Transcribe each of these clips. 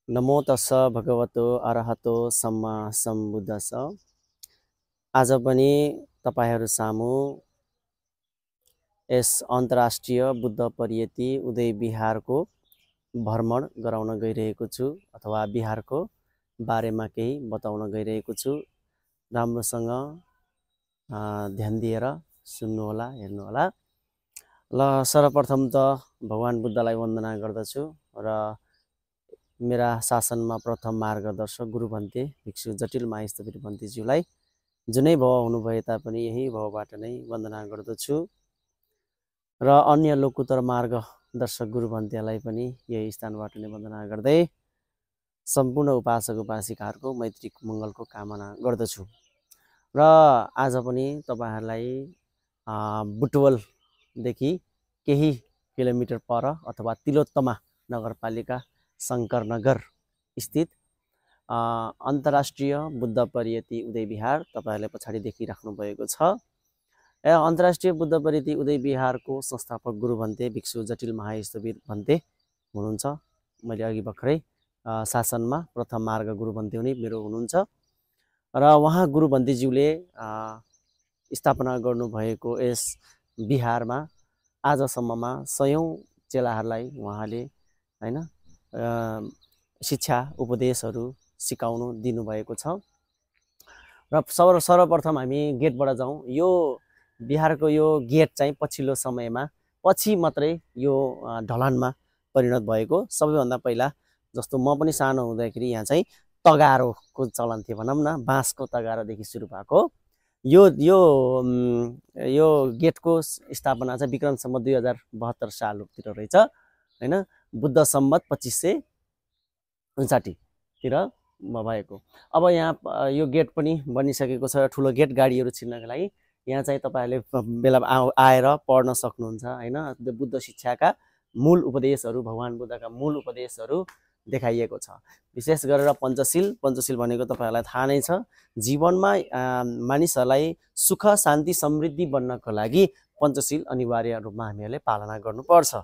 नमो तस्स भगवतो अरहतो सम्मा सम्बुद्धस्स। आज पनि तपाईहरू सामु यस अन्तर्राष्ट्रिय बुद्ध परियति उदय विहारको भ्रमण गराउन गइरहेको छु अथवा विहारको बारेमा केही बताउन गइरहेको छु। राम्रोसँग ध्यान दिएर सुन्नुहोला, हेर्नुहोला। ल सर्वप्रथम त भगवान बुद्धलाई वन्दना गर्दछु र मेरा शासनमा प्रथम मार्गदर्शक गुरु भन्ते भिक्षु जटिल महास्थविर भन्तेज्यूलाई जुनै भाव हुनुभए तापनि यही भावबाट नै वन्दना गर्दछु र अन्य लोकुतर मार्गदर्शक गुरु भन्तेलाई पनि यही स्थानबाट नै वन्दना गर्दै सम्पूर्ण उपासक उपासिकाहरूको मैत्रिक मङ्गलको कामना गर्दछु। र आज पनि तपाईहरुलाई बुटवलदेखि केही किलोमिटर पर अथवा तिलोत्तमा नगरपालिका शङ्करनगर स्थित अन्तर्राष्ट्रिय बुद्ध परियति उदय विहार तपाईहरुले पछाडि देखिराख्नु भएको छ। अन्तर्राष्ट्रिय बुद्ध परियति उदय विहारको संस्थापक गुरु भन्ते भिक्षु जटिल महास्थविर भन्ते हुनुहुन्छ। मैले अघि भर्खरै शासनमा प्रथम मार्ग गुरु भन्ते हुने मेरो हुनुहुन्छ र उहाँ गुरु भन्तेज्यूले स्थापना गर्नुभएको यस विहारमा आजसम्ममा सयौं चेलाहरूलाई उहाँले हैन शिक्षा उपदेशहरू सिकाउनु दिनुभएको छ। र सर्वप्रथम हामी गेटबाट जाउँ। यो विहारको यो गेट चाहिँ पछिल्लो समयमा पछि मात्रै यो ढलानमा परिणत भएको। सबैभन्दा पहिला जस्तो म पनि सानो हुँदाखेरि यहाँ चाहिँ तगारोको चलन थियो भनौँ न, बाँसको तगारोदेखि सुरु भएको। यो गेटको स्थापना चाहिँ विक्रम सम्वत 2072 सालतिर रहेछ हैन, बुद्ध सम्वत 2559 तिर भएको। अब यहाँ यो गेट पनि बनिसकेको छ, ठुलो गेट गाडीहरू छिर्नको लागि। यहाँ चाहिँ तपाईहरुले बेला आएर पढ्न सक्नुहुन्छ हैन। बुद्ध शिक्षाका मूल उपदेशहरू, भगवान बुद्धका मूल उपदेशहरू देखाइएको छ। विशेष गरेर पञ्चशील भनेको तपाईहरुलाई थाहा नै छ। जीवनमा मानिसहरूलाई सुख शान्ति समृद्धि बन्नको लागि पञ्चशील अनिवार्य रूपमा हामीहरूले पालना गर्नुपर्छ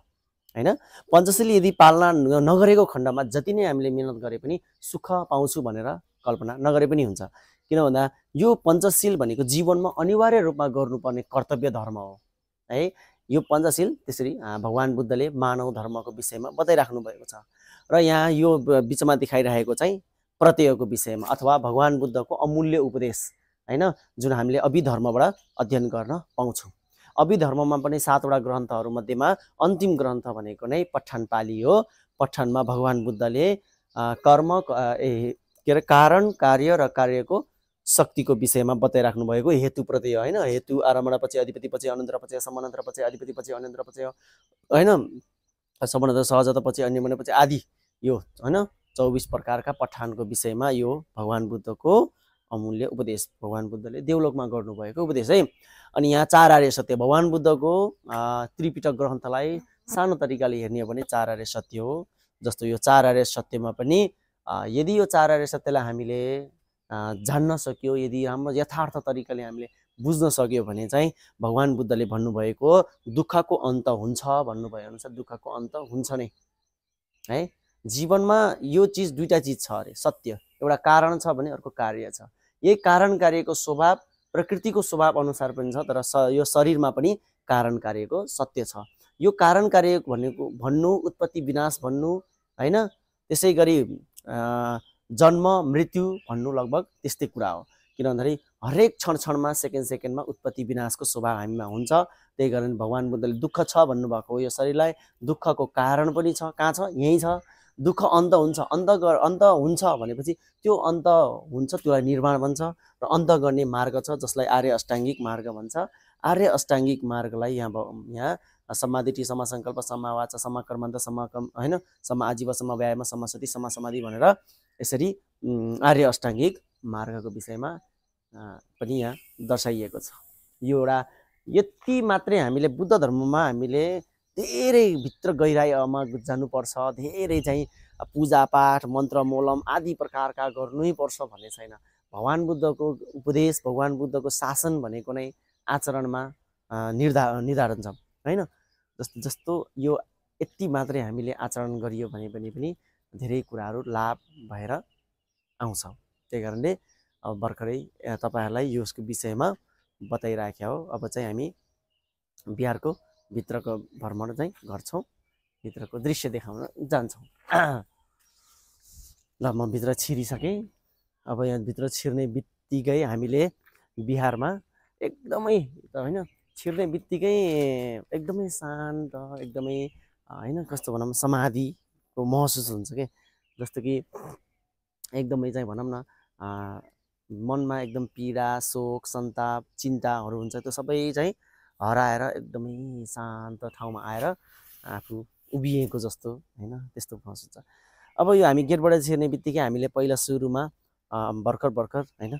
हैन। पञ्चशील यदि पालना नगरेको खण्डमा जति नै हामीले मेहनत गरे पनि सुख पाउँछु भनेर कल्पना नगरे पनि हुन्छ। किन भन्दा यो पञ्चशील भनेको जीवनमा अनिवार्य रूपमा गर्नुपर्ने कर्तव्य धर्म हो है। यो पञ्चशील त्यसरी भगवान बुद्धले मानव धर्मको विषयमा बताइराख्नु भएको छ। र यहाँ यो बिचमा देखाइरहेको चाहिँ प्रत्ययको विषयमा अथवा भगवान बुद्धको अमूल्य उपदेश हैन, जुन हामीले अभिधर्मबाट अध्ययन गर्न पाउँछौँ। अभिधर्ममा पनि 7 वटा ग्रन्थहरू मध्येमा अन्तिम ग्रन्थ भनेको नै पठान पाली हो। पठानमा भगवान बुद्धले कर्म कारण कार्य र कार्यको शक्तिको विषयमा बताइराख्नु भएको। हेतु प्रत्यय हैन, हेतु आरम्भण पछि अधिपति पछि अनन्तर पछि समानान्तर पछि अधिपति पछि अनन्तर पछि हैन, समानान्तर सहजता पछि अन्यमन पछि आदि, यो हैन 24 प्रकारका पठानको विषयमा यो भगवान बुद्धको अमूल्य उपदेश, भगवान बुद्धले देवलोकमा गर्नुभएको उपदेश है। अनि यहाँ 4 आर्य सत्य, भगवान बुद्धको त्रिपिटक ग्रन्थलाई सानो तरिकाले हेर्ने हो भने 4 आर्य सत्य हो। जस्तो यो 4 आर्य सत्यमा पनि यदि यो 4 आर्य सत्यलाई हामीले जान्न सक्यो, यदि हाम्रो यथार्थ तरिकाले हामीले बुझ्न सक्यो भने चाहिँ भगवान बुद्धले भन्नुभएको दुःखको अन्त हुन्छ भन्नुभए अनुसार दुःखको अन्त हुन्छ नै है। जीवनमा यो चीज दुईटा चीज छ अरे, सत्य एउटा कारण छ भने अर्को कार्य छ। यही कारण कार्यको स्वभाव प्रकृतिको स्वभाव अनुसार पनि छ, तर यो शरीरमा पनि कारण कार्यको सत्य छ। यो कारण कार्य भनेको भन्नु उत्पत्ति विनाश भन्नु हैन, त्यसै गरी जन्म मृत्यु भन्नु लगभग त्यस्तै कुरा हो। किन भन्दाखेरि हरेक क्षणमा सेकेन्डमा उत्पत्ति विनाशको स्वभाव हामीमा हुन्छ। त्यही कारण भगवान बुद्धले दुःख छ भन्नुभएको हो। यो शरीरलाई दुःखको कारण पनि छ, कहाँ छ? यही छ। दुःख अन्त हुन्छ, अन्त हुन्छ भनेपछि त्यो अन्त हुन्छ, त्यसलाई निर्वाण भन्छ र अन्त गर्ने मार्ग छ जसलाई आर्य अष्टाङ्गिक मार्ग भन्छ। आर्य अष्टाङ्गिक मार्गलाई यहाँ समाधिति सम्मा संकल्प सम्मा वाचा सम्मा कर्मन्त सम्मा हैन, सम्मा आजीव सम्मा व्यायाम सम्मा सति सम्मा समाधि भनेर यसरी आर्य अष्टाङ्गिक मार्गको विषयमा पनि यहाँ दर्शाइएको छ। यो एउटा यति मात्रै हामीले बुद्ध धर्ममा हामीले धेरै भित्र गहिराइमा जानुपर्छ, धेरै चाहिँ पूजापाठ मन्त्र मोलम आदि प्रकारका गर्नै पर्छ भन्ने छैन। भगवान बुद्धको उपदेश, भगवान बुद्धको शासन भनेको नै आचरणमा निर्धारण छ हैन। जस्तो यो यति मात्रै हामीले आचरण गरियो भने पनि धेरै कुराहरू लाभ भएर आउँछ। त्यही कारणले अब भर्खरै तपाईँहरूलाई यसको विषयमा बताइराखेका हो। अब चाहिँ हामी बिहारको भित्रको भ्रमण चाहिँ गर्छौँ, भित्रको दृश्य देखाउन जान्छौँ। ल म भित्र छिरिसकेँ। अब यहाँ भित्र छिर्ने बित्तिकै हामीले बिहारमा एकदमै होइन छिर्ने बित्तिकै एकदमै शान्त, एकदमै होइन कस्तो भनौँ समाधिको महसुस हुन्छ क्या। जस्तो कि एकदमै चाहिँ भनौँ न मनमा एकदम पीडा, शोक, सन्ताप, चिन्ताहरू हुन्छ, त्यो सबै चाहिँ हराएर एकदमै शान्त ठाउँमा आएर आफू उभिएको जस्तो होइन त्यस्तो महसुस हुन्छ। अब यो हामी गेटबाट छिर्ने बित्तिकै हामीले पहिला सुरुमा भर्खर होइन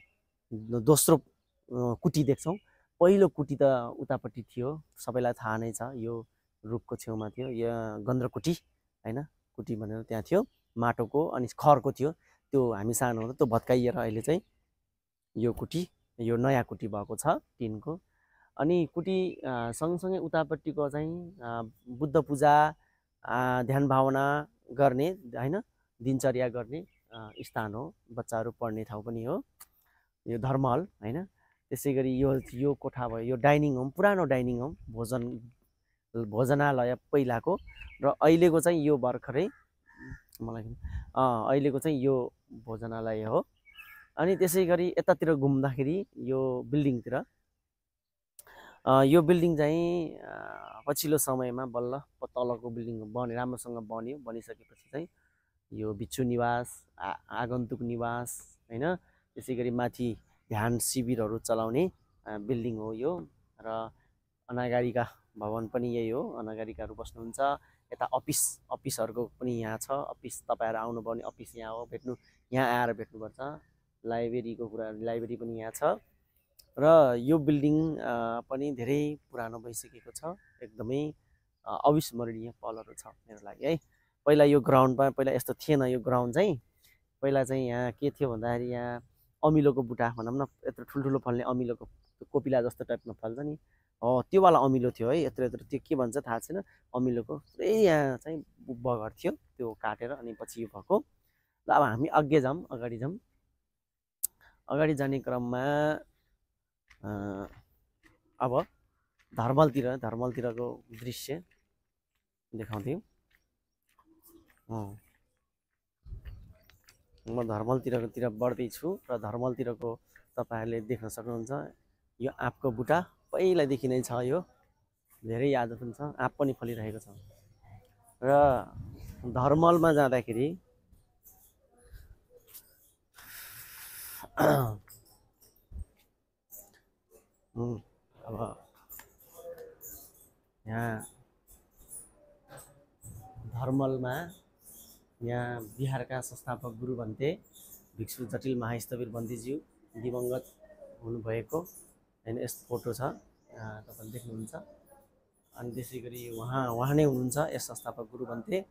दोस्रो कुटी देख्छौँ। पहिलो कुटी त उतापट्टि थियो, सबैलाई थाहा नै छ, यो रुखको छेउमा थियो, यो गन्द्रकुटी होइन, कुटी भनेर त्यहाँ थियो, माटोको अनि खरको थियो। त्यो हामी सानो हुँदा त्यो भत्काइएर अहिले चाहिँ यो कुटी, यो नयाँ कुटी भएको छ टिनको। अनि कुटी सँगसँगै उतापट्टिको चाहिँ बुद्ध पूजा, ध्यान भावना गर्ने होइन दिनचर्या गर्ने स्थान हो, बच्चाहरू पढ्ने ठाउँ पनि हो यो धर्महल होइन। त्यसै गरी यो कोठा भयो, यो डाइनिङ होम, पुरानो डाइनिङ होम, भोजनालय पहिलाको, र अहिलेको चाहिँ यो भर्खरै मलाई अहिलेको चाहिँ यो भोजनालय हो। अनि त्यसै गरी यतातिर घुम्दाखेरि यो बिल्डिङतिर, यो बिल्डिङ चाहिँ पछिल्लो समयमा बल्ल तलको बिल्डिङ बन्यो, राम्रोसँग बन्यो। बनिसकेपछि चाहिँ यो भिक्षु निवास, आगन्तुक निवास होइन, त्यसै गरी माथि ध्यान शिविरहरू चलाउने बिल्डिङ हो यो। र अनागारिका भवन पनि यही हो, अनागारिकाहरू बस्नुहुन्छ। यता अफिसहरूको पनि यहाँ छ, अफिस तपाईँहरू आउनुभयो भने अफिस यहाँ हो, यहाँ आएर भेट्नुपर्छ। लाइब्रेरीको कुरा, लाइब्रेरी पनि यहाँ छ। र यो बिल्डिङ पनि धेरै पुरानो भइसकेको छ, एकदमै अविस्मरणीय पलहरू छ मेरो लागि है। पहिला यो ग्राउन्डमा पहिला यस्तो थिएन, यो ग्राउन्ड चाहिँ पहिला चाहिँ यहाँ के थियो भन्दाखेरि यहाँ अमिलोको बुटा भनौँ न, यत्रो ठुल्ठुलो फल्ने अमिलोको कोपिला जस्तो टाइपमा फल्छ नि, हो त्योवाला अमिलो थियो है, यत्रो यत्रो। त्यो के भन्छ थाहा छैन, अमिलोको पुरै यहाँ चाहिँ बगर थियो, त्यो काटेर अनि पछि यो भएको। ल अब हामी अगाडि जाउँ। अगाडि जाने क्रममा अब धर्मलतिरको दृश्य देखाउँथ्यौँ। म धर्मलतिर बढ्दैछु र धर्मलतिरको तपाईँहरूले देख्न सक्नुहुन्छ यो आँपको बुटा पहिलादेखि नै छ, यो धेरै याद पनि छ, आँप पनि फलिरहेको छ। र धर्मलमा जाँदाखेरि अब यहाँ धर्मलमा यहाँ बिहारका संस्थापक गुरु भन्थे भिक्षु जटिल महास्थवीर बन्तीज्यू दिवंगत हुनुभएको होइन, यस्तो फोटो छ, तपाईँले देख्नुहुन्छ। अनि त्यसै गरी उहाँ नै हुनुहुन्छ यस संस्थापक गुरु भन्थे।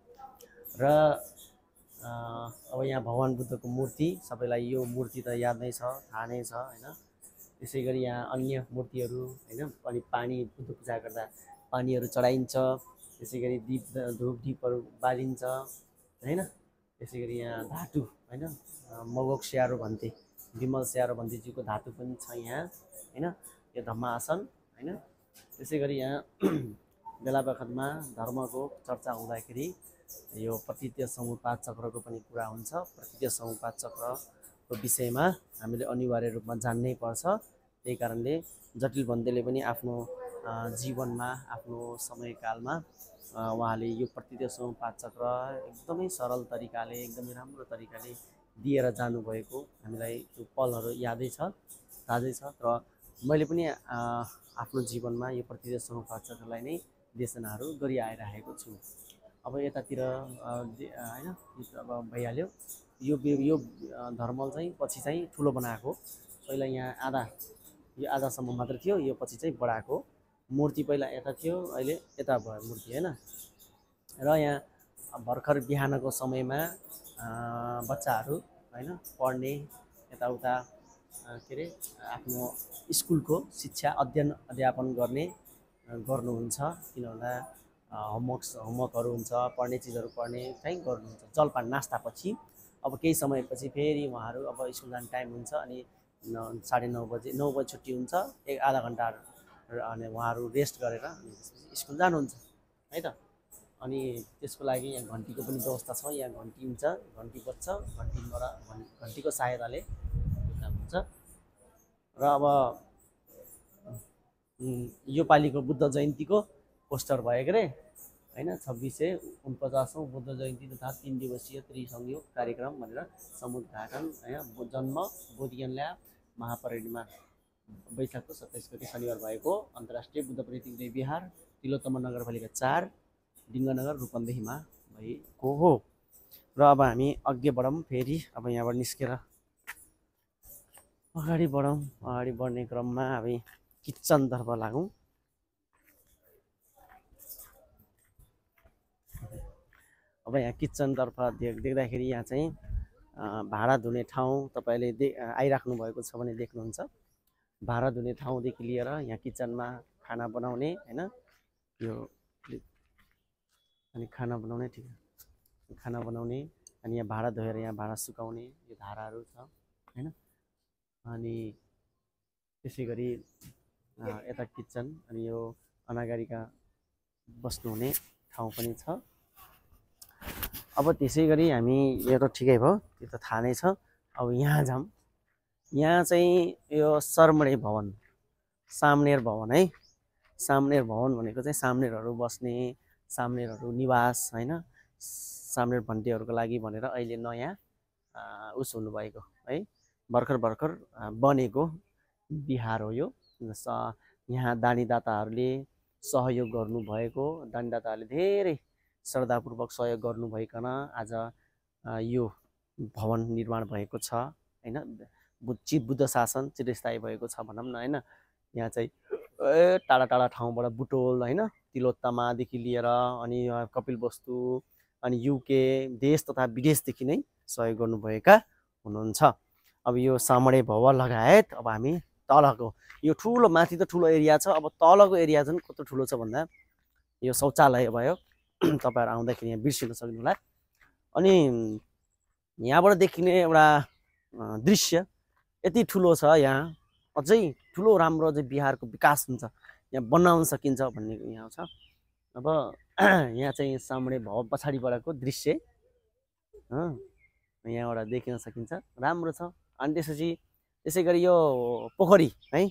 र अब यहाँ भगवान बुद्धको मूर्ति, सबैलाई यो मूर्ति त याद नै छ, थाहा नै छ होइन। त्यसै गरी यहाँ अन्य मूर्तिहरू होइन, अनि पानी, बुद्ध पूजा गर्दा पानीहरू चढाइन्छ, त्यसै गरी धुप दीपहरू बालिन्छ होइन। त्यसै गरी यहाँ धातु होइन, मगोक स्यारो भन्थे, विमल स्यारो भन्थेज्यूको धातु पनि छ यहाँ होइन, यो धम्मा आसन होइन। त्यसै गरी यहाँ बेला बखतमा धर्मको चर्चा हुँदाखेरि यो प्रतिज्ञ समूह 5 चक्रको पनि कुरा हुन्छ। प्रतिज्ञ समूह 5 चक्रको विषयमा हामीले अनिवार्य रूपमा जान्नै पर्छ। त्यही कारणले जटिल बन्तेले पनि आफ्नो जीवनमा, आफ्नो समयकालमा उहाँले यो प्रतिज्ञ समूह 5 चक्र एकदमै सरल तरिकाले, एकदमै राम्रो तरिकाले दिएर जानुभएको हामीलाई त्यो पलहरू यादै छ, ताजै छ। र मैले पनि आफ्नो जीवनमा यो प्रतिज्ञ समूह 5 चक्रलाई नै देशनाहरू गरिआइरहेको छु। अब यतातिर होइन अब भइहाल्यो। यो धर्मल चाहिँ पछि चाहिँ ठुलो बनाएको, पहिला यहाँ यो आधासम्म मात्र थियो, यो पछि चाहिँ बढाएको। मूर्ति पहिला यता थियो, अहिले यता भयो मूर्ति होइन। र यहाँ भर्खर बिहानको समयमा बच्चाहरू होइन पढ्ने, यताउता के अरे आफ्नो स्कुलको शिक्षा अध्ययन अध्यापन गर्नुहुन्छ। किन भन्दा होमवर्कहरू हुन्छ, पढ्ने चिजहरू पढ्ने चाहिँ गर्नुहुन्छ। जलपान नास्तापछि अब केही समयपछि फेरि उहाँहरू अब स्कुल जाने टाइम हुन्छ अनि 9:30 बजे 9 बजे छुट्टी हुन्छ, आधा घन्टा अनि उहाँहरू रेस्ट गरेर अनि त्यसपछि स्कुल जानुहुन्छ है त। अनि त्यसको लागि यहाँ घन्टीको पनि व्यवस्था छ, यहाँ घन्टी हुन्छ, घन्टी बज्छ, घन्टीको सहायताले काम हुन्छ। र अब यो पालिको बुद्ध जयन्तीको पोस्टर भयो के अरे होइन, 2649औं बुद्ध जयन्ती तथा 3 दिवसीय त्रिसंघीय कार्यक्रम भनेर समुद्घाटन होइन, जन्म बोधियनल्या महापरिनिर्वाण वैशाखको 27 गते शनिबार भएको अन्तर्राष्ट्रिय बुद्ध प्रतिक्रिया विहार तिलोत्तमा नगरपालिका 4 डिङ्गनगर रूपन्देहीमा भएको हो। र अब हामी अघि बढौँ, फेरि अब यहाँबाट निस्केर अगाडि बढौँ। अगाडि बढ्ने क्रममा हामी किचनतर्फ लागौँ। अब यहाँ किचनतर्फ देख्दाखेरि यहाँ चाहिँ भाँडा धुने ठाउँ तपाईँले आइराख्नु भएको छ भने देख्नुहुन्छ। भाँडा धुने ठाउँदेखि लिएर यहाँ किचनमा खाना बनाउने होइन, यो अनि खाना बनाउने ठिक खाना बनाउने अनि यहाँ भाँडा धोएर यहाँ भाँडा सुकाउने यो धाराहरू छ होइन। अनि त्यसै गरी यता किचन अनि यो अनागारीका बस्नुहुने ठाउँ पनि छ। अब त्यसै गरी हामी यो त ठिकै भयो, त्यो त थाहा नै छ। अब यहाँ जाऊँ। यहाँ चाहिँ यो सरमणे भवन, सामनेर भवन है। सामनेर भवन भनेको चाहिँ सामनेरहरू बस्ने, सामनेरहरू निवास होइन, सामनेर भन्टेहरूको लागि भनेर अहिले नयाँ उस हुनुभएको है, भर्खर बनेको बिहार हो यो। यहाँ दानीदाताहरूले सहयोग गर्नुभएको, दानीदाताहरूले धेरै श्रद्धापूर्वक सहयोग गर्नुभइकन आज यो भवन निर्माण भएको छ होइन। बुद्ध शासन चिरस्थायी भएको छ भनौँ न होइन। यहाँ चाहिँ टाढा टाढा ठाउँबाट बुटोल होइन, तिलोत्तमादेखि लिएर अनि कपिलवस्तु अनि युके देश तथा विदेशदेखि नै सहयोग गर्नुभएका हुनुहुन्छ। अब यो सामणे भवन लगायत अब हामी तलको यो ठुलो, माथि त ठुलो एरिया छ, अब तलको एरिया चाहिँ कस्तो ठुलो छ भन्दा यो शौचालय भयो। तपाईँहरू आउँदाखेरि यहाँ बिर्सिन सक्नु होला। अनि यहाँबाट देखिने एउटा दृश्य यति ठुलो छ, यहाँ अझै ठुलो राम्रो अझै बिहारको विकास हुन्छ, यहाँ बनाउन सकिन्छ भन्ने यहाँ छ। अब यहाँ चाहिँ सामने भवन पछाडिबाटको दृश्य यहाँबाट देखिन सकिन्छ, राम्रो छ। अनि त्यसै गरी यो पोखरी है,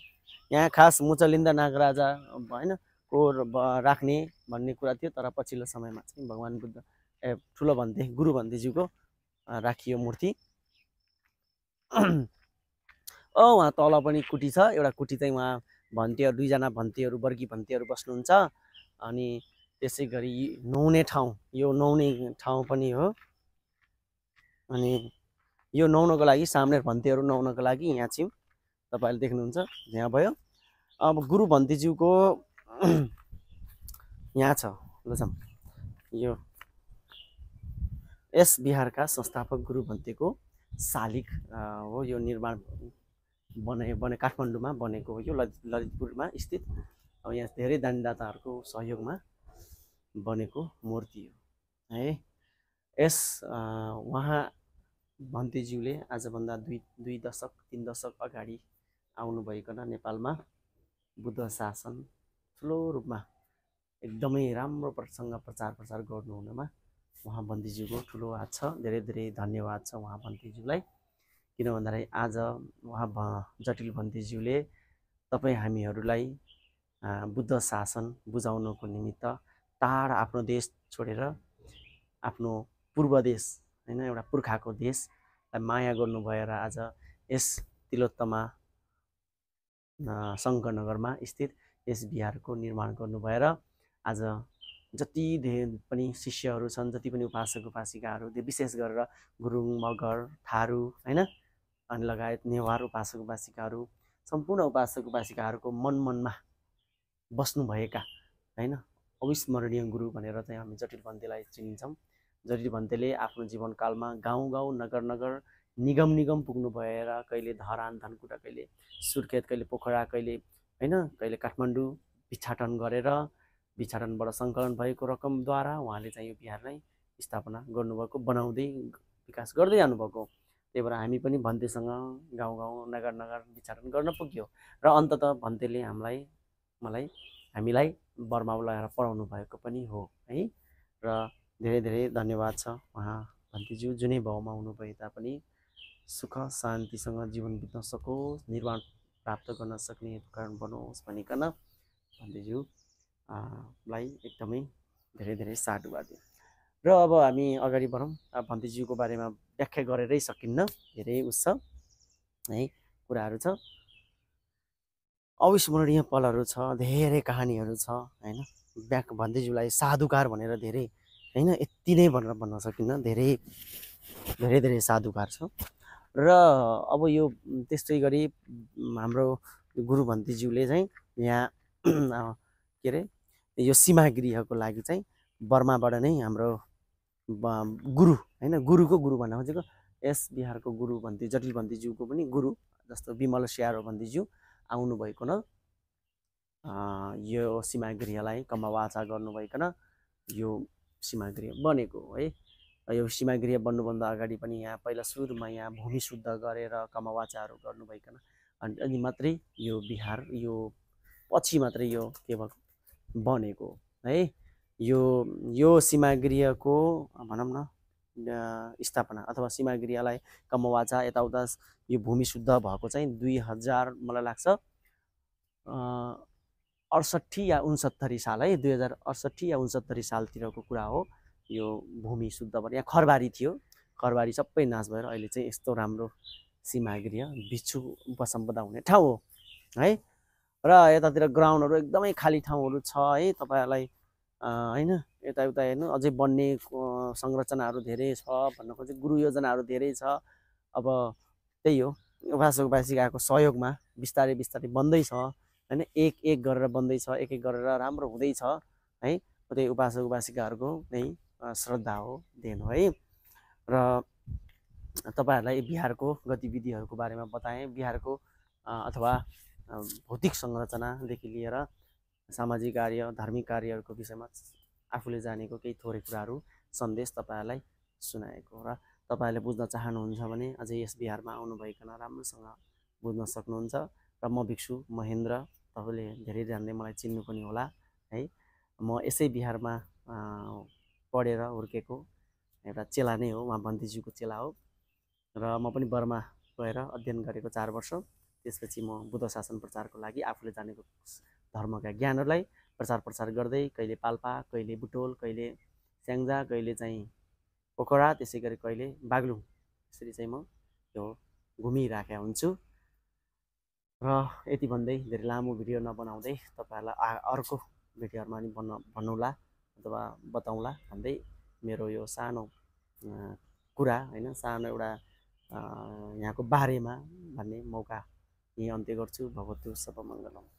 यहाँ खास मुचलिन्दा नागराजा होइन को राख्ने भन्ने कुरा थियो, तर पछिल्लो समयमा चाहिँ भगवान् बुद्ध ठुलो भन्थे गुरु भन्थेज्यूको राखियो मूर्ति। उहाँ तल पनि कुटी छ, एउटा कुटी चाहिँ उहाँ भन्तेहरू, 2 जना भन्तेहरू, वर्गी भन्तेहरू बस्नुहुन्छ। अनि त्यसै गरी नुहाउने ठाउँ, यो नुहाउने ठाउँ पनि हो। अनि यो नुहाउनको लागि सामने भन्तेहरू नुहाउनको लागि यहाँ चाहिँ तपाईँले देख्नुहुन्छ यहाँ भयो। अब गुरु भन्तेज्यूको यहाँ छ, ल जाऊँ। यो यस बिहारका संस्थापक गुरु भन्तेको शालिग हो। यो निर्माण बने काठमाडौँमा बनेको हो, यो ललितपुरमा स्थित। अब यहाँ धेरै दानदाताहरूको सहयोगमा बनेको मूर्ति हो है। यस उहाँ भन्तेज्यूले आजभन्दा 2 दशक 3 दशक अगाडि आउनुभइकन नेपालमा बुद्ध शासन ठुलो रूपमा एकदमै राम्रो प्रसङ्ग प्रचार गर्नुहुनमा उहाँ भन्तेज्यूको ठुलो हात छ। धेरै धेरै धन्यवाद छ उहाँ भन्तेज्यूलाई। किन भन्दाखेरि आज उहाँ जटिल भन्तेज्यूले तपाईँ हामीहरूलाई बुद्ध शासन बुझाउनको निमित्त टाढा आफ्नो देश छोडेर आफ्नो पूर्व देश होइन, एउटा पुर्खाको देशलाई माया गर्नु भएर आज यस तिलोत्तमा शङ्करनगरमा स्थित यस बिहारको निर्माण गर्नु भएर आज जति पनि शिष्यहरू छन्, जति पनि उपासक उपासिकाहरू, विशेष गरेर गुरुङ, मगर, थारू होइन अनि लगायत नेवार उपासक उपासिकाहरू, सम्पूर्ण उपासक उपासिकाहरूको मनमा बस्नुभएका होइन अविस्मरणीय गुरु भनेर चाहिँ हामी जटिल भन्तेलाई चिनिन्छौँ। जटिल भन्तेले आफ्नो जीवनकालमा गाउँ नगर निगम पुग्नु भएर कहिले धरान धनकुटा, कहिले सुर्खेत, कहिले पोखरा, कहिले होइन कहिले काठमाडौँ भिक्षाटन गरेर भिक्षाटनबाट सङ्कलन भएको रकमद्वारा उहाँले चाहिँ यो बिहारलाई स्थापना गर्नुभएको, बनाउँदै विकास गर्दै जानुभएको। त्यही भएर हामी पनि भन्तेसँग गाउँ गाउँ नगर नगर भिक्षाटन गर्न पुग्यो र अन्तत भन्तेले हामीलाई बर्मा लगाएर पढाउनु भएको पनि हो है। र धेरै धेरै धन्यवाद छ उहाँ भन्तेज्यू, जुनै भावमा हुनुभए तापनि सुख शान्तिसँग जीवन बित्न सकोस्, निर्वाण प्राप्त गर्न सक्ने कारण बनोस् भनिकन भन्तेज्यू लाई एकदमै धेरै धेरै साधुवाद दियौँ। र अब हामी अगाडि बढौँ। भन्तेज्यूको बारेमा व्याख्या गरेरै सकिन्न, धेरै उस छ है, कुराहरू छ, अविस्मरणीय पलहरू छ, धेरै कहानीहरू छ होइन। भन्तेज्यूलाई साधुकार भनेर धेरै होइन, यति नै भनेर भन्न सकिन्न, धेरै धेरै धेरै साधुकार छ। र अब यो त्यस्तै गरी हाम्रो गुरु भन्तेज्यूले चाहिँ यहाँ के अरे यो सीमागृहको लागि चाहिँ बर्माबाट नै हाम्रो गुरु होइन, गुरुको गुरु भन्न खोजेको, यस बिहारको गुरु जटिल भन्तेज्यूको पनि गुरु जस्तो विमल स्यारो भन्तेज्यू आउनुभएको न यो सीमागृहलाई कमवाचा गर्नुभइकन यो सीमागृह बनेको है। यो सीमागृह बन्नुभन्दा अगाडि पनि यहाँ पहिला सुरुमा यहाँ भूमि शुद्ध गरेर कमवाचाहरू गर्नुभइकन अनि मात्रै यो बिहार यो पछि मात्रै यो केवल बनेको है। यो सीमागृहको भनौँ न स्थापना अथवा सीमागृहलाई कमवाचा यताउता यो भूमि शुद्ध भएको चाहिँ 2000 मलाई लाग्छ 68 या 69 साल है, 2068 या 69 सालतिरको कुरा हो। यो भूमि शुद्ध भयो, यहाँ खरबारी थियो, खरबारी सबै नाश भएर अहिले चाहिँ यस्तो राम्रो सीमागृह बिच्छु उपसम्पदा हुने ठाउँ हो है। र यतातिर ग्राउन्डहरू एकदमै खाली ठाउँहरू छ है तपाईँहरूलाई होइन। यताउता हेर्नु अझै बन्ने संरचनाहरू धेरै छ भन्न खोजेँ, गुरु योजनाहरू धेरै छ। अब त्यही हो, उपासक-उपासिकाको सहयोगमा बिस्तारै बिस्तारै बन्दैछ होइन, एक एक गरेर बन्दैछ, एक एक गरेर राम्रो हुँदैछ है। त्यही उपासक-उपासिकाहरूको नै श्रद्धा हो, देन हो है। र तपाईँहरूलाई बिहारको गतिविधिहरूको बारेमा बताएँ, बिहारको अथवा भौतिक संरचनादेखि लिएर सामाजिक कार्य, धार्मिक कार्यहरूको विषयमा आफूले जानेको केही थोरै कुराहरू सन्देश तपाईँहरूलाई सुनाएको। र तपाईँहरूले बुझ्न चाहनुहुन्छ भने अझै यस बिहारमा आउनुभइकन राम्रोसँग बुझ्न सक्नुहुन्छ। र म भिक्षु महेन्द्र, तपाईँले धेरैजनाले मलाई चिन्नु पनि होला है। म यसै बिहारमा पढेर हुर्केको एउटा चेला नै हो, उहाँ भन्तेज्यूको चेला हो। र म पनि बर्मा गएर अध्ययन गरेको 4 वर्ष। त्यसपछि म बुद्ध शासन प्रचारको लागि आफूले जानेको धर्मका ज्ञानहरूलाई प्रचार प्रसार गर्दै कहिले पाल्पा, कहिले बुटोल, कहिले स्याङ्जा, कहिले चाहिँ पोखरा, त्यसै गरी कहिले बागलुङ, यसरी चाहिँ म यो घुमिराखेको हुन्छु। र यति भन्दै धेरै लामो भिडियो नबनाउँदै तपाईँहरूलाई अर्को भिडियोहरूमा नि भन्नुला अथवा बताउँला भन्दै मेरो यो सानो कुरा होइन, सानो एउटा यहाँको बारेमा भन्ने मौका यही अन्त्य गर्छु। भगवतु सर्वमङ्गलम्।